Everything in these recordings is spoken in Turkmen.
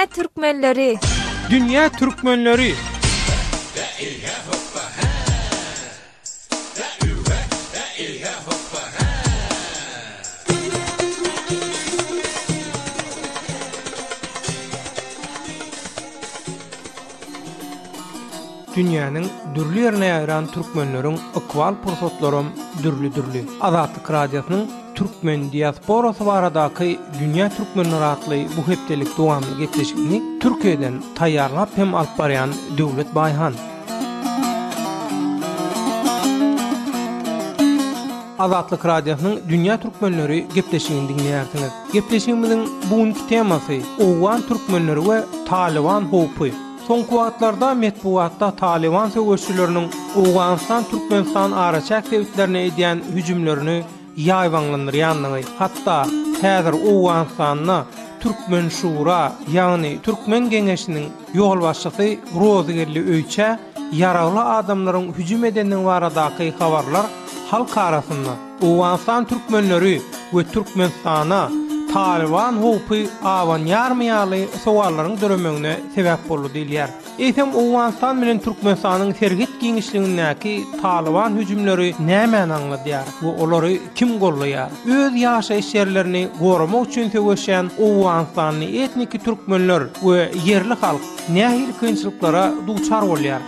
Dünýä türkmenleri! Dünýä türkmenleri! Dünýäniň dürli ýerine ýaýran türkmenleriň ykbal pursatlaram dürli-dürli. Azatlyk Radiosynyň Türkmen diasporasy baradaky Dünýä türkmenleri atly bu hepdelik dowamly gepleşigini Türkiýeden taýýarlap hem alyp barýan Döwlet Baýhan. Azatlyk Radiosynyň Dünýä türkmenleri gepleşigini diňleýärsiňiz. Gepleşigimiziň bu günki temasy Owgan türkmenleri we Talyban howpy. Soňky wagtlarda metbugatda Talyban söweşçileriniň Owganystan-Türkmenistan araçäk sebitlerine edýän hüjümlerini ýaýbaňlandyrýandygy, hatda häzir Owganystanda Türkmen Şura, ýagny Türkmen Geňeşiniň ýolbaşçysy Rozygeldi Öýçä ýaragly adamlaryň hüjüm edendigi baradaky habarlar halk arasynda Owganystan türkmenleri we Türkmenistana Talyban howpy abanýarmy ýaly sowallaryň döremegine sebäp boldy diýilýär. Eýsem Owganystan bilen Türkmenistanyň serhet giňişligindäki Talyban hüjümleri nämäni aňladýar we olary kim goldaýar? Öz ýaşaýyş ýerlerini goramak üçin söweşýän owganystanly etniki türkmenler we ýerli halk nähili kynçylyklara duçar bolýar?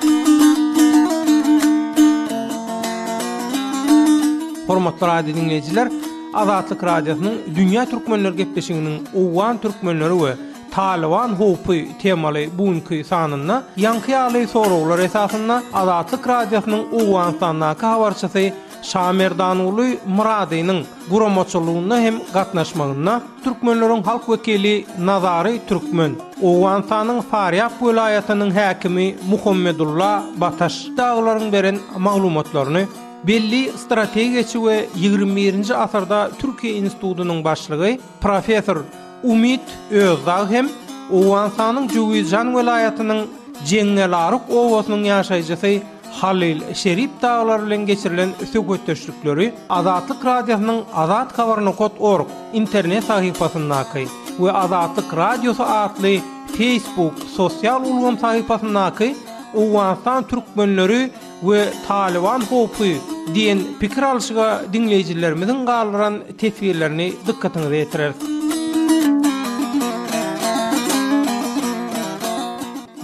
Hormatly radio diňleýjiler, Azatlyk Radiosynyň Dünýä Türkmenleri gepleşiginiň Owgan türkmenleri we Talyban howpy temaly bu günki sanynda ýaňky ýaly soraglar esasynda Azatlyk Radiosynyň Owganystandaky habarçysy Şamerdanguly Myradynyň guramaçylygynda hem gatnaşmagynda türkmenleriň halk wekili Nazary Türkmen, Owganystanyň Farýap welaýatynyň häkimi Muhammedulla Bataş dagylaryň beren maglumatlaryny belli strategiýaçy we ýigrimi birinji asyrda Türkiýe institutynyň başlygy professor Umyt Özdag hem Owganystanyň Jöwizjan welaýatynyň Jeňňelaruk obasynyň ýaşaýjysy Halyl Şerip dagylar bilen geçirilen söhbetdeşlikleri Azatlyk Radiosynyň Azathabar nokat org internet sahypasyndaky we Azatlyk Radiosy atly Facebook sosial ulgam sahypasyndaky Owganystan türkmenleri we Talyban howpy diýen pikir alşyga diňleýjilerimiziň galdyran teswirlerini dykgatyňyza ýetireris.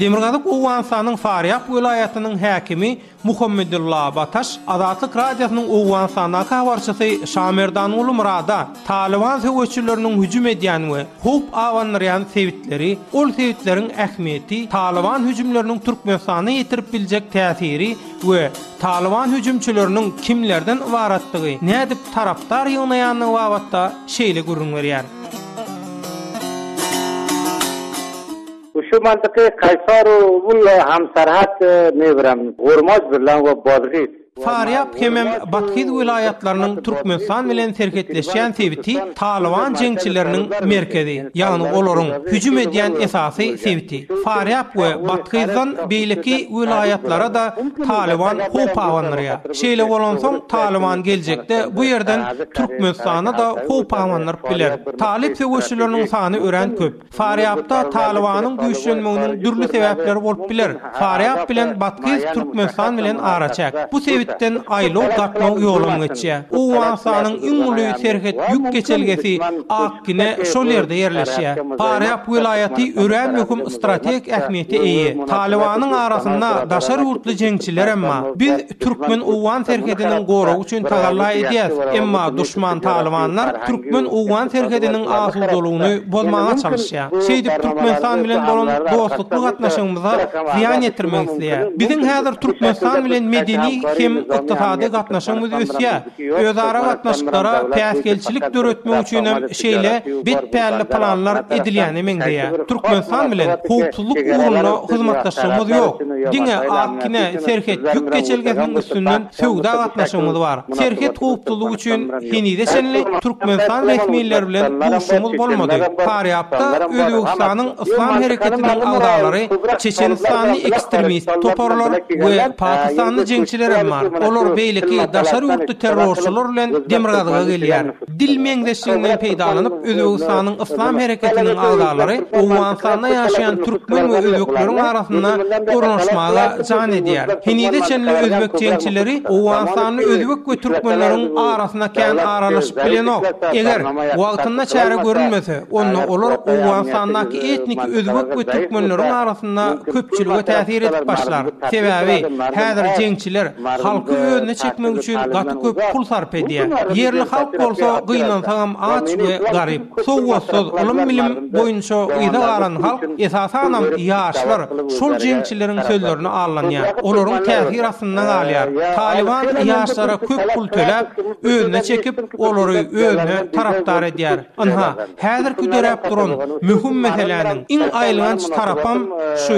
Demirgazyk Owganystanyň Farýap welaýatynyň häkimi Muhammedulla Bataş Azatlyk Radiosynyň Owganystandaky habarçysy Şamerdanguly Myrada Talyban söweşçileriniň hüjüm edýän we howp abandyrýan sebitleri, ol sebitleriň ähmiýeti, Talyban hüjümleriniň Türkmenistana ýetirip biljek täsiri we Talyban hüjümçileriniň kimlerden ybaratdygy, nädip tarapdar ýygnaýandygy babatda şeýle gürrüň berýär. Şu mantyky Kaýsar bul hamsarhat mebrem Gurmaj birlan we Badgis. Farýap hemem Bathyz welaýatlarynyň Türkmenistan bilen serhetleşýän sebiti Talyban jeňçileriniň merkezi, ýagny olaryň hüjüm edýän esasy sebiti. Farýap we Bathyzdan beýleki welaýatlara-da Talyban howp abandyrýar. Şeýle bolansoň, Talyban geljekde bu ýerden Türkmenistana-da howp abandyryp biler. Talyp söweşçileriniň sany örän köp. Farýabda Talybanyň güýçlenmeginiň dürli sebäpleri bolup biler. Farýab bilen Bathyz Türkmenistan bilen araçäk. Bu sebitden aýlaw gatnaw ýolam geçýär. Owganystanyň iň uly serhet ýük geçelgesi Akgine şol ýerde ýerleşýär. Farýab welaýaty örän möhüm strategik ähmiýete eýe. Talybanyň arasynda daşary ýurtly jeňçilerem bar. Biz Türkmen-owgan serhediniň goragy üçin tagalla edýäs, emma duşman talybanlar türkmen-owgan serhediniň asudalygyny bozmaga çalyşýar. Şeýdip Türkmenistan bilen bolan dostlukly gatnaşygymyza zyýan ýetirmek isleýär. Biziň häzir Türkmenistan bilen medeni hem ykdysady gatnaşygymyz ösýär. Özara gatnaşyklara päsgelçilik döretmek üçinem şeýle bet pälli planlar edilýäne meňzeýär. Türkmenistan bilen howpsuzlyk ugrunda hyzmatdaşlygymyz ýok. Diňe Akkine serhet ýük geçelgesiniň üstünden söwda gatnaşygymyz bar. Serhet howpsuzlygy üçin henize çenli Türkmenistan resmileri bilen duşuşygymyz bolmady. Farýabda Özbegistanyň Yslam hereketiniň agzalary, çeçenistanly ekstremist toparlar we pakistanly jeňçilerem bar. bar. Olar beýleki daşary ýurtly terrorçylar bilen demirgazyga gelýär. Dil meňzeşliginden peýdalanyp, Özbegistanyň Yslam hereketiniň agzalary Owganystanda ýaşaýan türkmen we özbekleriň arasynda ornaşmaga jan edýär. Henize çenli özbek jeňçileri owganystanly özbek we türkmenleriň arasyna kän aralaşyp bilenok. Eger, wagtynda çäre görülmese, onda olar Owganystandaky etniki özbek we türkmenleriň arasynda köpçülige täsir edip başlar. Sebäbi, häzir jeňçiler halky özüne çekmek üçin gaty köp pul sarp edýär. Ýerli halk bolsa gynansagam aç we garyp. Sowatsyz, ylym-bilim boýunça yza galan halk, esasanam ýaşlar şol jeňçileriň sözlerine aldanýar. Olaryň täsir astynda galýar. Talyban ýaşlara köp pul töläp, özüne çekip, olary özüne tarapdar edýär. Ynha, häzirki döräp duran möhüm meseläniň iň aýylganç tarapam şu.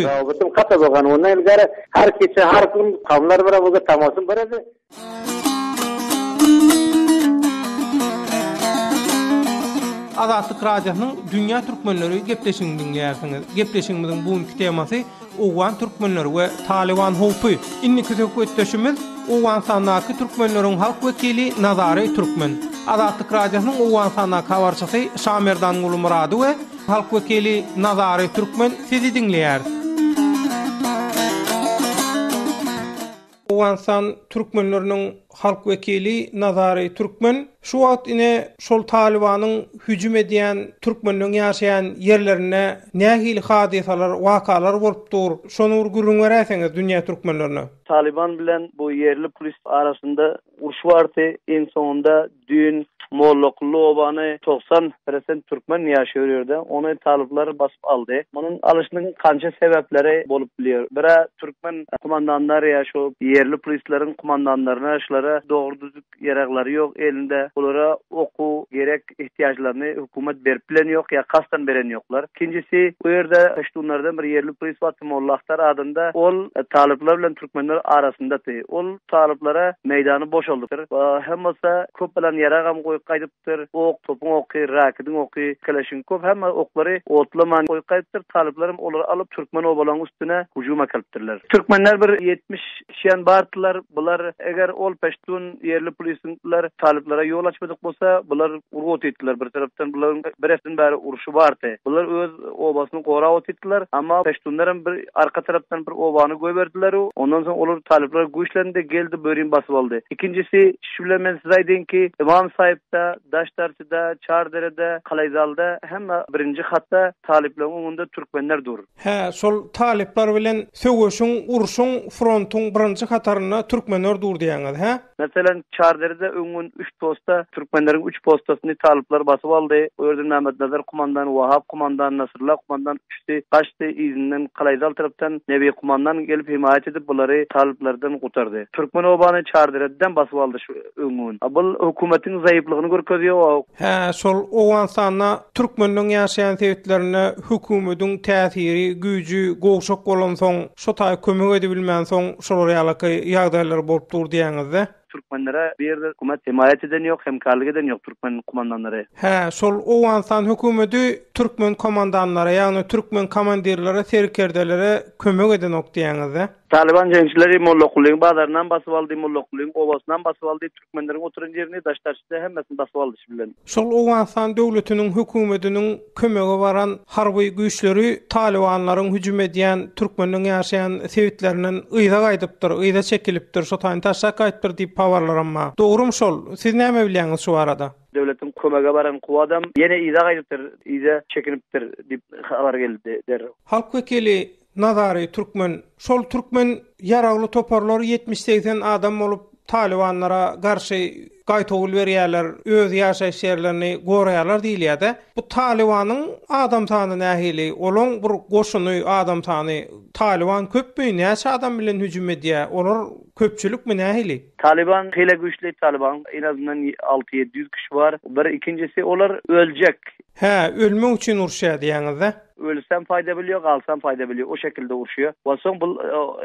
Azatlyk Radiosynyň Dünýä Türkmenleri gepleşigini diňleýärsiňiz. Gepleşigimiziň bu günki temasy Owgan türkmenleri we Talyban howpy. Indiki söhbetdeşimiz Owganystandaky türkmenleriň halk wekili Nazary Türkmen. Azatlyk Radiosynyň Owganystandaky habarçysy Şamerdan Gulumyrady we halk wekili Nazary Türkmen sizi diňleýäris. Owganystan türkmenleriniň halk wekili Nazary Türkmen şu wagt ine şol Talybanyň hüjüm edýän türkmenleň ýaşaýan ýerlerinde nähili hadysalar, wakalar bolup dur, şony bir gürrüň beräýseňiz dünýä türkmenlerine. Talyban bilen bu ýerli polis arasynda uruş bardy. Iň soňunda Düýn Mollakully obany 90 prosent türkmen ýaşaýar ýerde, ony talyplar basyp aldy. Munuň alyşynyň kança sebäpleri bolup bilýär. Birä türkmen kumandanlar ýa şo ýerli polisleriň kumandanlaryna şulara dogry düzük ýaraglary ýok elinde, olara okuw gerek ihtiýajlaryny hökümet berip bilen ýok ýa kasdan beren ýoklar. Ikinjisi bu ýerde peştunlardan bir ýerli polis bardy Molla Ahtar adynda, ol talyplar bilen türkmenler arasyndady. Ol Talyplara meýdany boşaldypdyr. Hem bolsa köp bilen ýaragam goýup gaýdypdyr. Ok, topuň oky, rakidiň oky, keleşinkow hemme oklary otlaman goýup gaýdypdyr. Talyplaram olary alyp türkmen obalaryň üstüne hüjüm äkelipdirler. Türkmenler bir 70 kişiýan bardylar. Bular eger ol peştun ýerli polisler talyplara ýol açmadyk bolsa, bular urup otyrdylar. Bir tarapdan bularyň bir hepdeden bäri urşy bardy. Bular öz obasyny gorap otyrdylar. Amma peştunlaram bir arka tarapdan bir obany goýberdiler. Ondan soň olar talyplar güýçlendi, geldi börin basyp aldy. Ikinjisi, şu bilen men size aýdaýyn ki, Ymam Saýypda, Daşdarçyda, Çarderede, Kalaýzalda hemme birinji hatda talyplaryň öňünde türkmenler dur. Hä, şol talyplar bilen söweşiň, urşuň, frontuň birinji hatarynda türkmenler dur diýýäňiz, hä? Meselem, Çarderede öňňün üç posta, türkmenleriň üç postasyny talyplar basyp aldy. O ýerden Mämmetnazar kumandan, Wahap kumandan, Nasrylla kumandan üçüsi gaçdy. Yzyndan Kalaýzal tarapdan Nebi kumandan gelip hemaýat edip bulary talyplardan gutardy. Türkmen obany Çarderededen basyp aldy şu öňňün. Bul hökümetiň zaýyplygyny görkezýär. Hä, şol Owganystanda türkmenleň ýaşaýan sebitlerinde hökümediň täsiri, güýji gowşak bolansoň, şo taý kömek edibilmänsoň şolar ýalaky ýagdaýlar bolup dur diýýäňizde? Türkmenlere bu ýerde hökümet hemaýat eden ýok, hemkarlyk eden ýok türkmen kumandanlary. Hä, şol Owganystan hökümedi türkmen komandanlara, ýagny türkmen komandirlere, serkerdelere kömek edenok diýýäňizde? Talyban jeňçileri Mollakulyň bazarynam basyp aldy, Mollakulyň obasynam basyp aldy, Türkmenleriň oturan ýerini daş-daşda hemmesini basyp aldy şu bilen. Şol Owganystan döwletiniň höküwmetiniň kömege baran harby güýçleri talybanlaryň hüjüm edýän türkmenleň ýaşaýan sebitlerinden yza gaýdypdyr, yza çekilipdir, şo taýyny taşlap gaýdypdyr diýip habarlaram bar. Dogrumy şol? Siz näme bilýäňiz şu barada? Döwletiň kömege baran kuwadam ýene yza gaýdypdyr, yza çekinipdir diýip habar geldi derrew. Halk wekili Nazary Türkmen, şol türkmen ýaragly toparlar 70-80 adam bolup talybanlara garşy gaýtawul berýärler, öz ýaşaýyş ýerlerini goraýarlar diýilýär-de. Bu talybanyň adam sany nähili? Olaň bir goşuny, adam sany, talyban köpmi, näçe adam bilen hüjüm edýär? Olar köpçülikmi, nähili? Talyban hile güýçli, talybanyň en azyndan 6-700 kişi bar. Bir, ikinjisi olar öljek. Hä, ölmek üçin uruşýar diýýäňiz-dä? Ölsem paýda bilýär, galsam paýda bilýär. O şekilde urşýar. We soň bul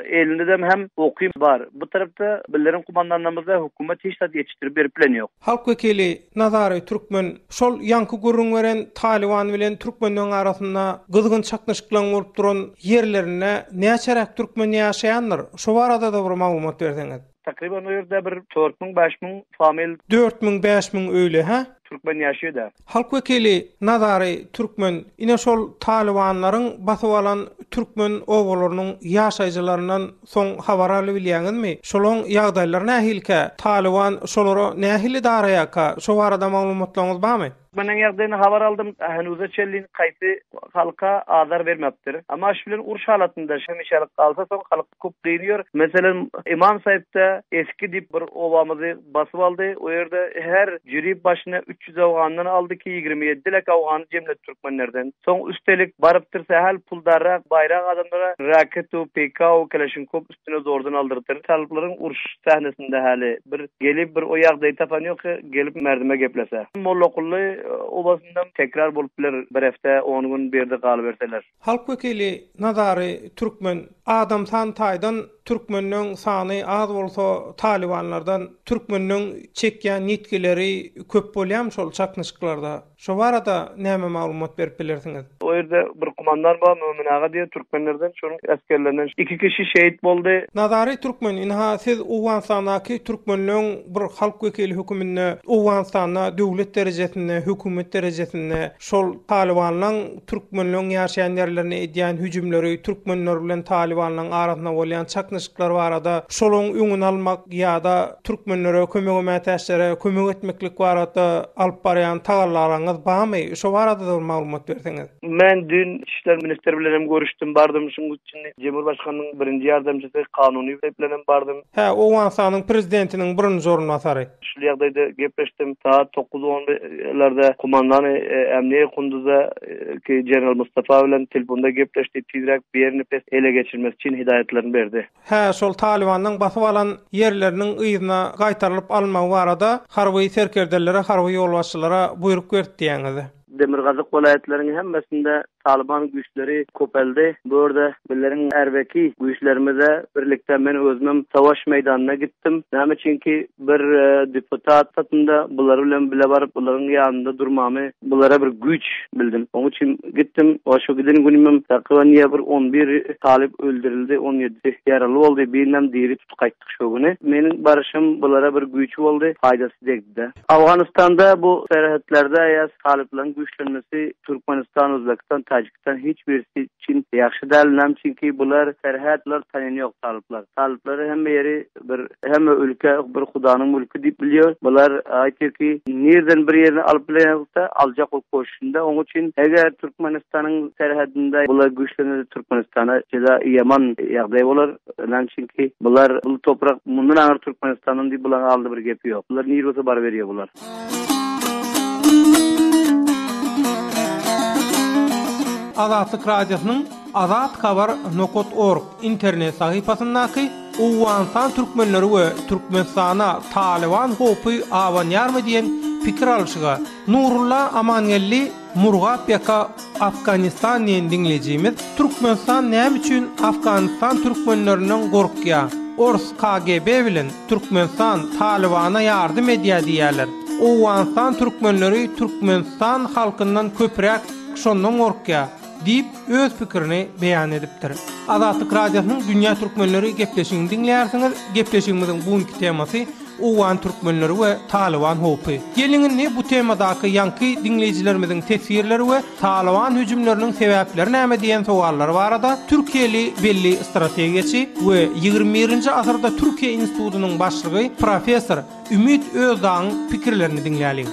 elindedem hem oky bar. Bu tarapda bizleriň kumandanlarymyzda hökümet hiç zat ýetişdirip berip bilen ýok. Halk wekili Nazary Türkmen şol ýaňky gürrüň beren Talyban bilen türkmenleň arasynda gyzgyn çaknyşyklaň bolup duran ýerlerinde näçeräk türkmen ýaşaýandyr? Şo barada-da bir maglumat berseňiz. Takryban o ýerde bir 4000, 5000 famil. 4000, 5000 öýli, hä? Türkmen ýaşaýar-da. Halk wekili Nazary Türkmen ine şol talybanlaryň basyp alan türkmen obalarynyň ýaşaýjylaryndan soň habar alybilýäňizmi? Şolaň ýagdaýlary nähilikä? Talyban şolara nähili daraýarka? Şo barada maglumatlaryňyz barmy? Türkmeniň ýagdaýyny habar aldym. Henuza çenli haýsy halka azar bermepdir. Amma şu bilen uruş halatynda hemişelik galsa soň halk Köp gynýar. Meselem, Imam Saýypda Eski diýip bir obamyzy basyp aldy. O ýerde her jüri başyna 300 awgandan aldy ki, 27 lek awgany jemledi türkmenlerden. Soň üstelik barypdyr sähel puldarrak, baýrak adamlara raketu, PK-u, kalaşnikow üstüne zordan aldyrdyr. Talyplaryň uruş sahnesinde häli bir gelip bir o ýagdaýy tapan ýok ki, gelip merdime geplese. Mollakully obasynda tekrar bolup biler bir hepde, on gün bu ýerde galyberseler. Halk wekili Nazary Türkmen, Adam san taýdan türkmenleň sany az bolsa talybanlardan türkmenleň çekýän ýitgileri köp bolýamy şol çaknyşyklarda? Şo barada näme maglumat berip bilersiňiz? O ýerde bir kumandan bar Mömin aga diýen türkmenlerden şonuň esgerlerinden iki kişi şehit boldy. Nazary Türkmen, ynha siz Owganystandaky türkmenleň bir halk wekili höküminde Owganystanda döwlet derejesinde hökümet derejesinde Şol talybanlaň türkmenleň ýaşaýan ýerlerine edýän hüjümleri, türkmenler bilen talybanlaň arasynda bolýan çaknyşyklar barada, şolaň öňüni almak ýa-da türkmenlere, kömege mätäçlere kömek etmeklik barada alyp barýan tagallalaryňyz barmy? Şo barada-da bir maglumat berseňiz. Men düýn Içi işler ministri bilen hem görüşdim, bardym. Şuň üçin Jemurbaşkanynyň birinji ýardamçysy Kanuny bilen hem bardym. Hä, Owganystanyň prezidentiniň birinji orunbasary. Şul ýagdaýda gepleşdim. Sagat dokuz onlarda kumandany Emniýe Kunduza ki General Mustafa bilen telefonda gepleşdi. Tizräk bu ýerini pes ele geçirmek üçin hidaýatlaryny berdi. Hä, şol Talybanyň basyp alan ýerleriniň yzyna gaýtarylyp alynmagy barada harby serkerdelere, harby ýolbaşçylara buýruk berdi diýýäňiz. Demirgazyk welaýatlaryň hemmesinde Talyban güýçleri köpeldi. Bu ýerde bizleriň erbeki güýçlerimize birlikde men özümem savaş meýdanyna gitdim. Näme üçinki bir deputat satynda bular bilen bile baryp bularyň ýanynda durmamy bulara bir güýç bildim. Oň üçin gitdim. We şo giden günümem takryban ýa bir on bir talyp öldürildi, on ýedisi ýaraly boldy. Birinem diri tutup gaýtdyk şo güni. Meniň baryşym bulara bir güýç boldy, paýdasy degdi-de. Owganystanda bu serhetlerde ýa talyplaryň güýçlenmesi Türkmenistan, Özbekistan, Täjikistan hiç birisi üçin ýagşy däl. Näme üçinki bular serhet bular tanýan ýok talyplar. Talyplary hemme ýeri bir hemme ülke bir hudanyň mülki diýip bilýär. Bular aýtýar ki nirden bir ýerini alyp bilenokda aljak bolup koşuşynda. Oň üçin eger Türkmenistanyň serhedinde bular güýçlense Türkmenistana juda ýaman ýagdaý bolar. Näme üçinki bular bu toprak mundan aňry Türkmenistandan diýip bularyň aldy bir gepi ýok. Bular nir bolsa baryberýär bular. Azatlyk Radiosynyň Azat Habar nokat org internet sahypasyndaky Owganystan türkmenleri we Türkmenistana Talyban howpy abanýarmy diýen pikir alşyga Nurulla Amangeldi Murgap ýaka Afganistan diýen diňleýjimiz Türkmenistan näme üçin Afganistan türkmenlerinden gorkýa? Ors KGB bilen Türkmenistan Talybana ýardym edýä diýýäler. Owganystan türkmenleri Türkmenistan halkyndan köpräk şondan gorkýa diýip öz pikirini beýan edipdir. Azatlyk Radiosynyň Dünýä Türkmenleri gepleşigini diňleýärsiňiz. Gepleşigimiziň bu günki temasy Owgan türkmenleri we Talyban howpy. Geliň indi bu temadaky ýaňky diňleýjilerimiziň teswirleri we Talyban hüjümleriniň sebäpleri näme diýen sowallar barada türkiýeli belli strategiýaçy we 21-nji asyrda Türkiýe institutynyň başlygy professor Ümit Özdagyň pikirlerini diňläliň.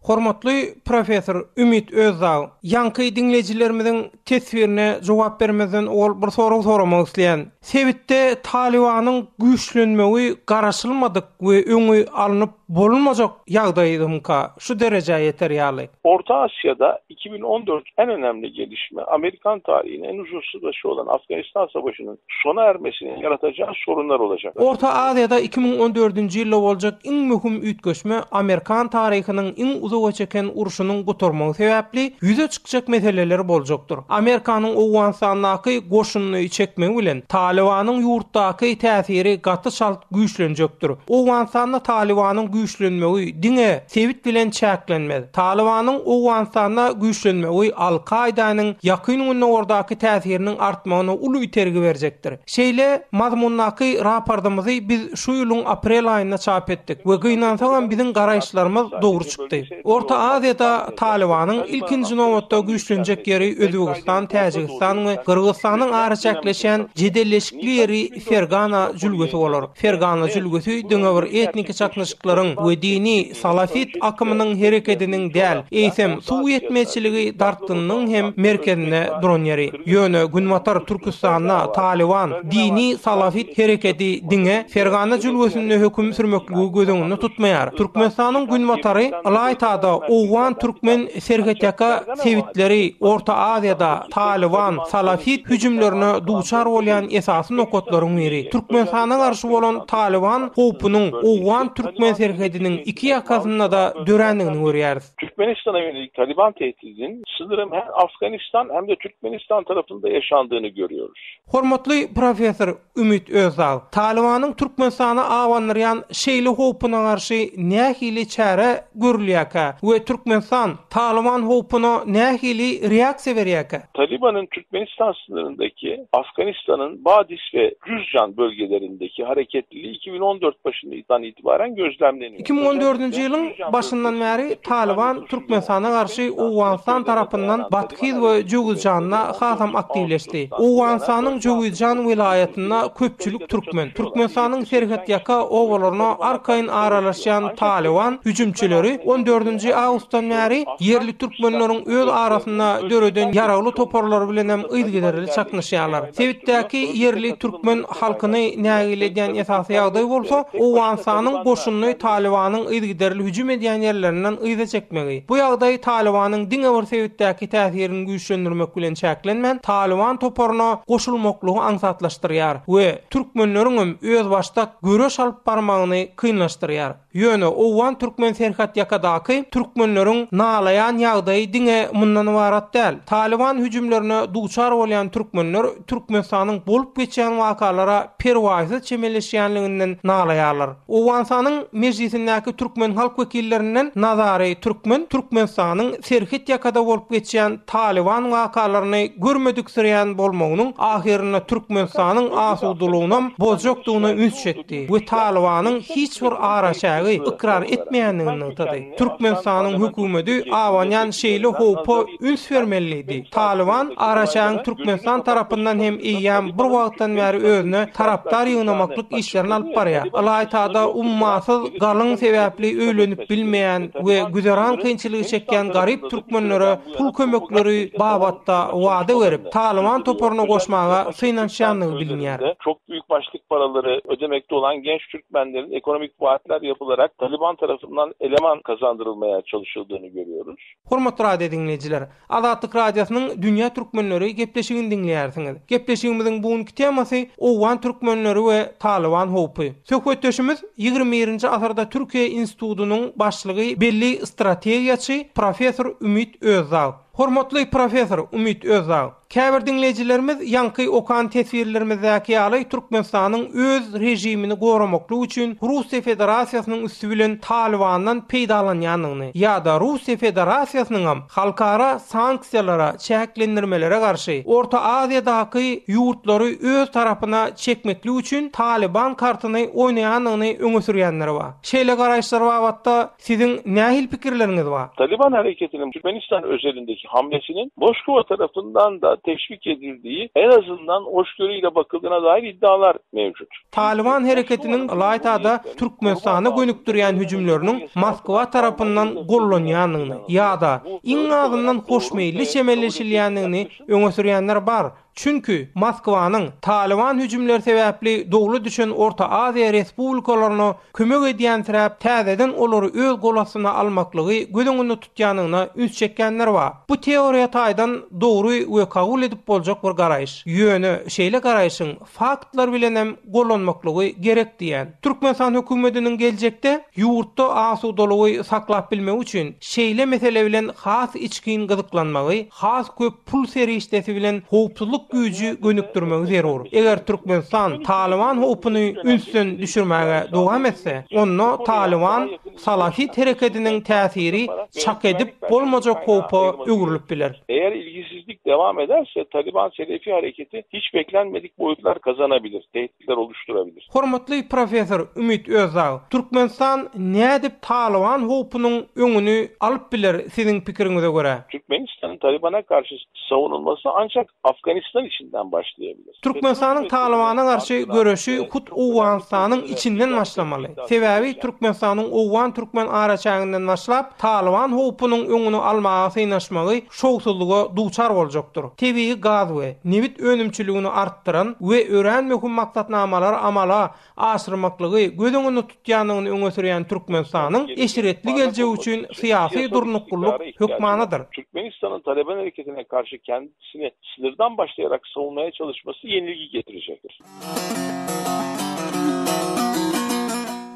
Hormatly professor Ümit Özdag, ýaňky diňleýjilerimiziň teswirine jogap bermezden owal bir sorag soramak isleýän. Sebitde Talybanyň güýçlenmegi garaşylmadyk we öňi alnyp bolunmajak ýagdaýdymyka şu derejä ýeter ýaly? Orta Asya'da 2014 en önemli gelişme Amerikan tarihinin en uzun savaşı olan Afganistan Savaşı'nın sona ermesinin yaratacağı sorunlar olacak. Orta Aziýada 2014-nji ýylda boljak iň möhüm üýtgeşme Amerikan taryhynyň iň uzak. uzaga çeken urşunyň gutarmagy sebäpli ýüze çykjak meseleler boljakdyr. Amerikanyň Owganystandaky goşunyny çekmegi bilen Talybanyň ýurtdaky täsiri gaty çalt güýçlenjekdir. Owganystanda Talybanyň güýçlenmegi diňe sebit bilen çäklenmez. Talybanyň Owganystanda güýçlenmegi Al-Kaýdanyň Ýakyn Gündogardaky täsiriniň artmagyna uly itergi berjekdir. Şeýle mazmundaky raportymyzy biz şu ýylyň aprel aýynda çap etdik we gynansagam biziň garaýyşlarymyz dogry çykdy. Orta Aziýada Talybanyň ilkinji nobatda güýçlenjek ýeri Özbegistan, Täjigistan we Gyrgyzystanyň araçäkleşýän jedelleşikli ýeri Fergana jülgesi bolar. Fergana jülgesi diňe bir etniki çaknyşyklaryň we dini salafit akymynyň herekediniň däl, eýsem suw ýetmezçiligi dartgynlygyň hem merkezinde duran ýeri. Ýöne Günbatar Türküstanda Talyban dini salafit herekedi diňe Fergana jülgesinde höküm sürmekligi göz öňünde tutmaýar. Türkmenistanyň günbatary, ylaýta-da owgan-türkmen serhetýaka sebitleri Orta Aziýada Talyban salafit hüjümlerine duçar bolýan esasy nokatlaryň biri. Türkmenistana garşy bolan Talyban howpunyň owgan-türkmen serhediniň iki ýakasynda-da dörändigini görýäris. Türkmenistana ýönelik Talyban tehdidiniň sınırym hem Afganistan hem de Türkmenistan tarapynda yaşandığını görüyoruz. Hormatly professor Ümit Özdag, Talybanyň Türkmenistana abandyrýan şeýle howpuna garşy nähili çäre görülýärkä we Türkmenistan Talyban howpuna nähili reaksiýa berýärkä? Talybanyň Türkmenistan sınırındaki Afganistan'ın Badis ve Cüzcan bölgelerindeki hareketliliği 2014 başından itibaren gözlemleniyor. 2014-nji ýylyň başyndan bäri Talyban Türkmenistana garşy Owganystan tarapyndan Bathyz we Jöwüzjanda hasam aktiwleşdi. Owganystanyň Jöwüzjan welaýatynda köpçülik türkmen. Türkmenistanyň serhetýaka obalaryna arkaýyn aralaşýan Talyban hüjümçileri on dördünji awgustdan bäri ýerli türkmenleriň öz arasynda döreden ýaragly toparlary bilenem yzygiderli çaknyşýarlar. Sebitdäki ýerli türkmen halkyny nägile edýän esasy ýagdaý bolsa, Owganystanyň goşunyny Talybanyň yzygiderli hüjüm edýän ýerlerinden yza çekmegi. Bu ýagdaý Talybanyň diňe bir sebitdäki täsirini güýçlendirmek bilen çäklenmän, Talyban toparyna goşulmaklygy aňsatlaşdyrýar we türkmenleriňem özbaşdak göreş alyp barmagyny kynlaşdyrýar. Ýöne owgan-türkmen serhetýakadaky türkmenleriň nalaýan ýagdaýy diňe mundan ybarat däl. Talyban hüjümlerine duçar bolýan türkmenler Türkmenistanyň bolup geçýän wakalara perwaýsyz çemeleşýänliginden nalaýarlar. Owganystanyň Mejlisindäki türkmen halk wekillerinden Nazary Türkmen Türkmenistanyň serhetýakada bolup geçýän Talyban wakalaryny görmediksirýän bolmagynyň ahyrynda Türkmenistanyň asudalygynam bozjakdygyna üns çekdi we Talybanyň hiç bir araçägi ykrar etmeýändigini nygtady. Türkmenistanyň hökümeti abanýan şeýle howpa üns bermelidi. Talyban araçägiň Türkmenistan tarapyndan hem eýýäm bir wagtdan bäri özüne tarapdar ýygnamaklyk işlerini alyp barýar. Ylaýtada ummasyz galyň sebäpli öýlenip bilmeýän we güzeran kynçylygy çekýän garyp türkmenlere pul kömekleri babatda wada berip, Talyban toparyna goşmaga synanyşýandygy bilinýär. Çok büyük başlık paraları ödemekte olan genç Türkmenlerin ekonomik vaatler yapılarak Taliban tarafından eleman kazandırılmaya çalışıldığını görüyoruz. Hormatly radio diňleýjiler! Azatlyk Radiosynyň Dünýä Türkmenleri gepleşigini diňleýärsiňiz. Gepleşigimiziň bu günki temasy Owgan türkmenleri we Talyban howpy. Söhbetdeşimiz 21-nji asyrda Türkiýe institutynyň başlygy belli strategiýaçy professor Ümit Özdag. Hormatly professor Ümit Özdag! Käbir diňleýjilerimiz ýaňky okan teswirlerimizdäki ýaly Türkmenistanyň öz režimini goramaklyk üçin Russiýa Federasiýasynyň üsti bilen Talybandan peýdalanýandygyny ýa-da Russiýa Federasiýasynyňam halkara sanksiýalara, çäklendirmelere garşy Orta Aziýadaky ýurtlary öz tarapyna çekmeklik üçin Talyban kartyny oýnaýandygyny öňe sürýänler bar. Şeýle garaýyşlar babatda Siziň nähili pikirleriňiz bar? Taliban hareketiniň Türkmenistan özelindeki hamlesinin Moskova tarafyndan da teşvik edildiği en azından hoşgörüyle bakıldığına dair iddialar mevcut. Talyban hereketiniň ylaýta-da Türkmenistana gönükdirýän hüjümleriniň Moskwa tarapyndan gollanýandygyny ýa-da iň azyndan hoşmeýilli çemeleşilýändigini öňe sürýänler bar. Çünki Moskwanyň Talyban hüjümleri sebäpli dowla düşen Orta Aziýa respublikalaryna kömek edýänsiräp täzeden olary öz gol astyna almaklygy göz öňünde tutýanyna üns çekýänler bar. Bu teoriýa taýdan dogry we kabul edip boljak bir garaýyş. Ýöne şeýle garaýşyň faktlar bilenem gollanmaklygy gerek diýýän. Türkmenistan hökümetiniň geljekde ýurtda asudalygy saklap bilmegi üçin şeýle mesele bilen has içgin gyzyklanmagy, has köp pul serişdesi bilen howpsuzlyk güýji gönükdirmegi zerur. Eger Türkmenistan Talyban howpuny ünsden düşürmäge dowam etse, onda Talyban Salafit herekediniň täsiri çak edip bolmajak howpa öwrülip biler. Eğer ilgisizlik devam ederse Taliban Selefi hareketi hiç beklenmedik boyutlar kazanabilir, tehditler oluşturabilir. Hormatly professor Ümit Özdag, Türkmenistan nädip Talyban howpunyň öňüni alyp biler siziň pikiriňize görä? Türkmenistan'ın Taliban'a karşı savunulması ancak Afganistan içinden başlayabilir. Türkmenistanyň Talybana garşy göreşi hut Owganystanyň içinden başlamaly. Sebäbi Türkmenistanyň owgan-türkmen araçäginden başlap, Talyban howpunyň öňüni almaga synanyşmagy şowsuzlyga duçar boljakdyr. Tebigy gaz we nebit önümçiligini artdyran we örän möhüm maksatnamalary amala aşyrmaklygy göz öňünde tutýandygyny öňe sürýän Türkmenistanyň eşretli geljegi üçin syýasy durnuklylyk hökmanydyr. Türkmenistanyň Taliban hareketine karşı kendisini sınırdan başlayarak savunmaya çalışması yenilgi getirecektir.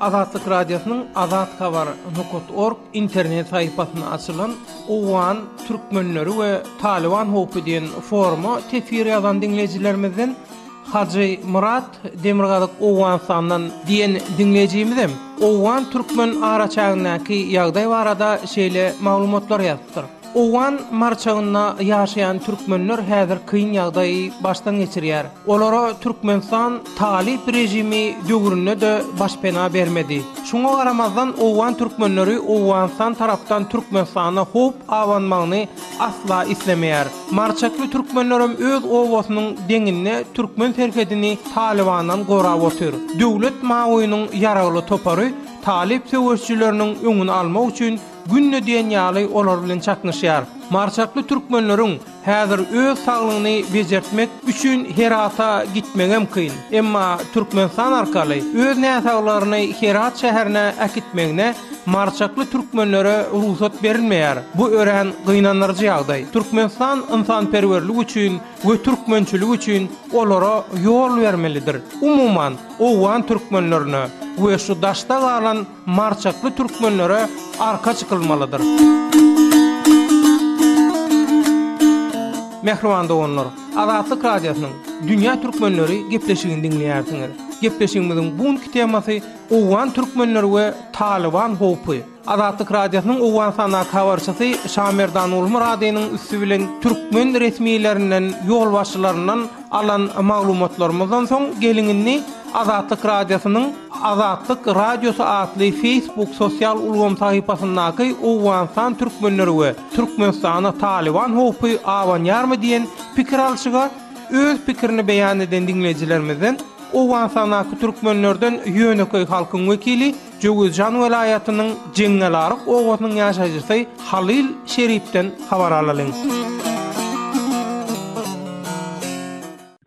Azatlyk Radiosynyň Azathabar nokat org internet sahypasynda açylan Owgan türkmenleri we Talyban howpy diýen foruma teswir ýazan diňleýjilerimizden Hajy Myrat Demirgazyk Owganystandan diýen diňleýjimizem owgan türkmen araçägindäki ýagdaý barada şeýle maglumatlar ýazypdyr. Owgan marçagynda ýaşaýan türkmenler häzir kyn ýagdaýy başdan geçirýär. Olara Türkmenistan talyp režimi döwründe-de başpena bermedi. Şuňa garamazdan owgan türkmenleri Owganystan tarapdan Türkmenistana howp abanmagyny asla islemeýär. Marçakly türkmenlerem öz obasynyň deňinde türkmen serhedini Talybandan gorap otyr. Döwlet Mawynyň ýaragly topary talyp söweşijileriniň öňüni almak üçin günde diýen ýaly olar bilen çaknyşýar. Marçakly türkmenleriň häzir öz saglygyny bejertmek üçin Herata gitmegem kyn. Emma Türkmenistan arkaly öz näsaglaryny Herat şäherine äkitmegine Marçakly türkmenlere rugsat berilmeýär. Bu örän gynandyryjy ýagdaý. Türkmenistan ynsanperwerlik üçin we türkmençilik üçin olara ýol bermelidir. Umuman, owgan türkmenlerine we şu daşda galan marçakly türkmenlere arka çykylmalydyr. Mähriban doganlar, Azatlyk Radiosynyň Dünýä Türkmenleri gepleşigini diňleýärsiňiz. Gepleşigimiziň bu günki temasy Owgan türkmenleri we Talyban howpy. Azatlyk Radiosynyň Owganystandaky habarçysy Şamerdan Gulmyradynyň üsti bilen türkmen resmilerinden, ýolbaşçylaryndan alan maglumatlarymyzdan soň geliň indi Azatlyk Radiosynyň Azatlyk Radiosy atly Facebook sosial ulgam sahypasyndaky Owganystan türkmenleri we Türkmenistana Talyban howpy abanýarmy diýen pikir alşyga öz pikirini beýan eden diňleýjilerimizden Owganystandaky türkmenlerden ýönekeý halkyň wekili Jöwüzjan welaýatynyň Jeňňelaryk obasynyň ýaşaýjysy Halyl Şeripden habar alalyň.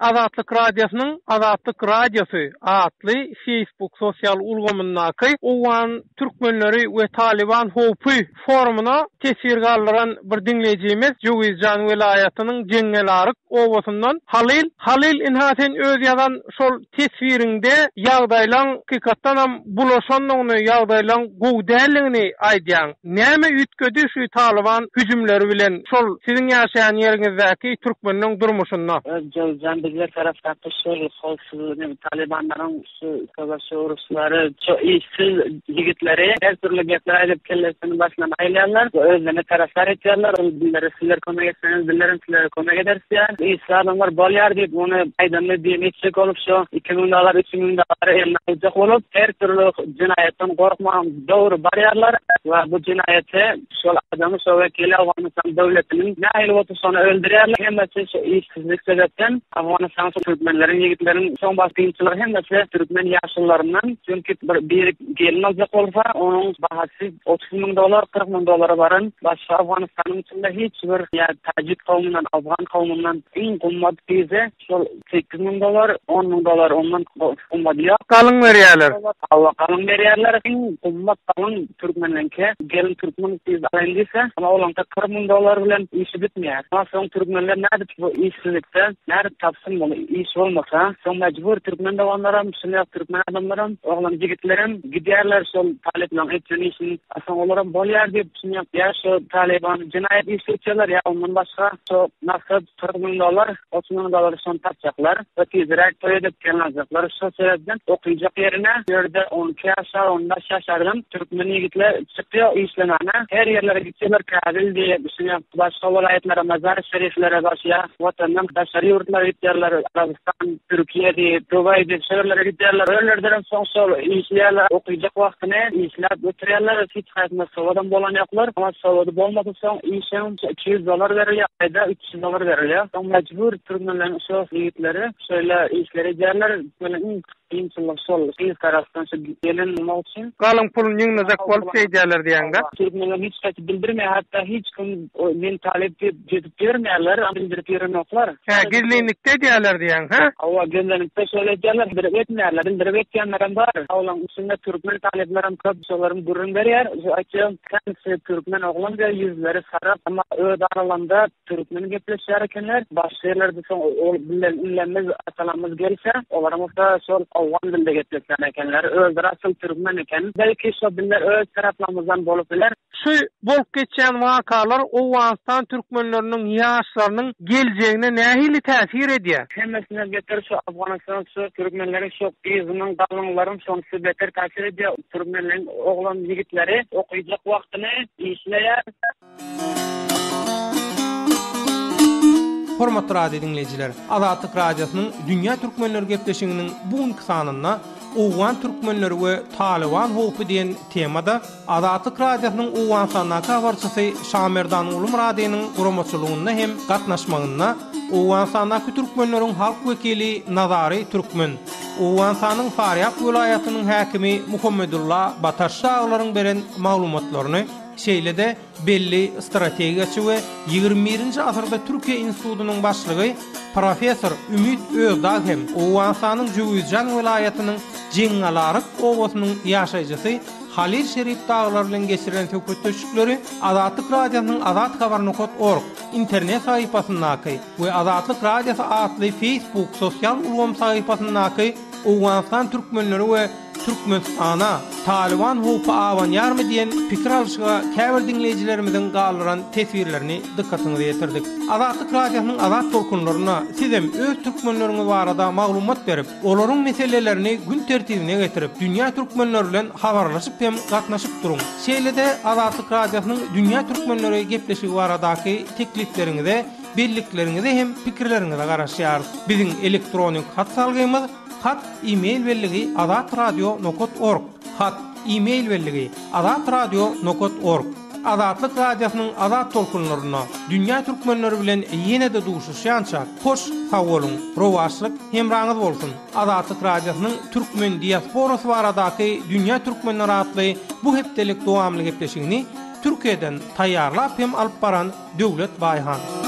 Azatlyk Radiosynyň Azatlyk Radiosy atly Facebook sosial ulgamyndaky Owgan türkmenleri we Talyban howpy forumyna teswir galdyran bir diňleýjimiz Jöwüzjan welaýatynyň Jeňňelaryk obasyndan Halyl. Halyl ynha sen öz ýazan şol teswiriňde ýagdaýlaň hakykatdanam bulaşandygyny, ýagdaýlaň gowy däldigini aýdýaň. Näme üýtgedi şu Talyban hüjümleri bilen şol siziň ýaşaýan ýeriňizdäki türkmenleň durmuşynda? Jöwüzjan bizler tarapdaky şol howpsuzlyk Talybanlaryň Şu söweşi uruşlary şu işsiz ýigitleri her türli gepler aýdyp kellesini başyndan aýlaýarlar we özlerine tarapdar etýärler. Ol bizlere sizler kömek etseňiz bizlerem sizlere kömek ederis diýýär. Işsiz adamlar bolýar diýip ony aýdanyny diýeni etjek bolup şu 2000 dollar 3000 dollary eline aljak bolup her türli jenaýatdan gorkman dogry barýarlar we bu jenaýaty şol adamy şo wekili Owganystan döwletiniň nähili bolsa şony öldürýärler. Hemmesi şu işsizlik sebäpden Owgan. Owganystanyň türkmenleriň ýigitleriň soň baş kynçylygy hemmesi türkmen ýaşulularyndan. Çünki bir biri gelin aljak bolsa, onuň bahasy 30 müň dollar, 40 müň dollara baran. Başga Owganystanyň içinde hiç bir ýa täjik kowumyndan, afgan kowumyndan iň gymmat gyzy şol 8000 dollar, 10 müň dollar ondan gymmat ýok. Galyň berýärler. Hawa, galyň berýärler. Iň gymmat galyň türkmenleňki. Gelin türkmen gyz alaýyn diýse, amma olaňky 40 müň dollar bilen işi bitmeýär. Ondan soň türkmenler nädip bu işsizlikde nädip tapsyn muny iş bolmasa. Soň mejbur türkmen doganlaram, şuny türkmen adamlaram, oglan ýigitlerem gidýärler şol talyplaryň etjek işini. Soň olaram bolýar diýip şuny ýa şu talyban jenaýat iş etýärler ýa ondan başga şu maksat 40 müň dollar, 30 müň dollar şony tapjaklar we tizräk toý edip gelin aljaklar. Şol sebäpden okyjak ýerine bu ýerde 12 ýaşar, 15 ýaşardan türkmen ýigitler çykýar işlemäne. Her ýerlere gitseler Käbil diýip, şuny başga welaýatlara, Mazar-i-Şeriflere başýar. Watandan daşary ýurtlara gitýärler, Arabystan, Türkiýe diýip, Dubaý diýip şo ýerlere gidýärler. O ýerlerdenem soň şol işleýärler, okyjak wagtyny işläp ötürýärler. Hiç haýsynda sowadam bolan ýoklar. Oňa sowady bolmasa soň işem 200 dollar berilýär, aýda 300 dollar berilýär. Soň mejbur türkmenleriň şo ýigitleri şeýle işleri edýärler. Türkmenleriň iň kynçylygy şol gyz tarapdan şu gelin bolmak üçin. Galyň puluny ýygnajak bolup şeýdýärler diýýäňdä. Türkmenler hiç haýsy bildirmeýär, hatda hiç kim men talyp diýip gezip ýörmeýärler, bildirip ýörenoklar. Hä, gizlinlikde edýärler diýýäň, hä? Hawa, gizlinlikde şeýle edýärler, bildirip etmeýärler. Bildirip etýänlerem bar. Olaryň içinde türkmen talyplaram köp, şolaram gürrüň berýär. Aýtýan, känisi türkmen oglan diýýär, ýüzleri saryk, emma öz aralarynda türkmen gepleşýär ekenler. Başga ýerlerde soň ol bilen inlerimiz, atalarymyz gelse, olaram bolsa şol owgan dilinde gepleşýän ekenler. Özleri asyl türkmen eken. Belki şo diller öz taraplarymyzdan bolup biler. Şu bolup geçýän wakalar Owganystan türkmenleriniň ýaşlarynyň geljegine nähili täsir edýär? Hemmesinden beter şu Afganystan şu türkmenleriň şu gyzynyň galyňlaryň şonsy beter täsir edýär. Türkmenleriň oglan ýigitleri okyjak wagtyny işleýär. Hormatly radio diňleýjiler, Azatlyk Radiosynyň Dünýä Türkmenleri gepleşiginiň bu günki sanynda Owgan türkmenleri we Talyban howpy diýen temada Azatlyk Radiosynyň Owganystandaky habarçysy Şamerdan Ulumyradynyň guramaçylygynda hem gatnaşmagynda Owganystandaky türkmenleriň halk wekili Nazary Türkmen, Owganystanyň Farýab welaýatynyň häkimi Muhammedulla Bataş dagylaryň beren maglumatlaryny, şeýle-de belli strategiýaçy we Ýigrimi birinji asyrda Türkiýe institutynyň başlygy professor Ümit Özdag hem Owganystanyň Jöwüzjan welaýatynyň Jeňňalaryk obasynyň ýaşaýjysy Halil Şerip dagylar bilen geçirilen söhbetdeşlikleri Azatlyk Radiosynyň Azat Habar nokat org internet sahypasyndaky we Azatlyk Radiosy atly Facebook sosial ulgam sahypasyndaky Owganystan türkmenleri we Türkmenistana Talyban howpy abanýarmy diýen pikir alşyga käbir diňleýjilerimiziň galdyran teswirlerini dykgatyňyza ýetirdik. Azatlyk Radiosynyň Azat tolkunlarynda sizem öz türkmenleriňiz barada maglumat berip, olaryň meselelerini gün tertibine getirip, dünýä türkmenleri bilen habarlaşyp hem gatnaşyp duruň. Şeýle-de Azatlyk Radiosynyň Dünýä türkmenleri gepleşigi baradaky teklipleriňize, bellikleriňize hem pikirleriňize garaşýarys. Biziň elektronik hat salgymyz, Hat, e-mail belligi azatradio nokat org. Hat, e-mail belligi azatradio nokat org. Azatlyk Radiosynyň azat tolkunlarynda dünýä türkmenleri bilen ýene-de duşuşýançak, hoş sag boluň, rowaçlyk hemraňyz bolsun! Azatlyk Radiosynyň türkmen diasporasy baradaky Dünýä türkmenleri atly bu hepdelik dowamly gepleşigini Türkiýeden taýýarlap hem alyp baran Döwlet Baýhan.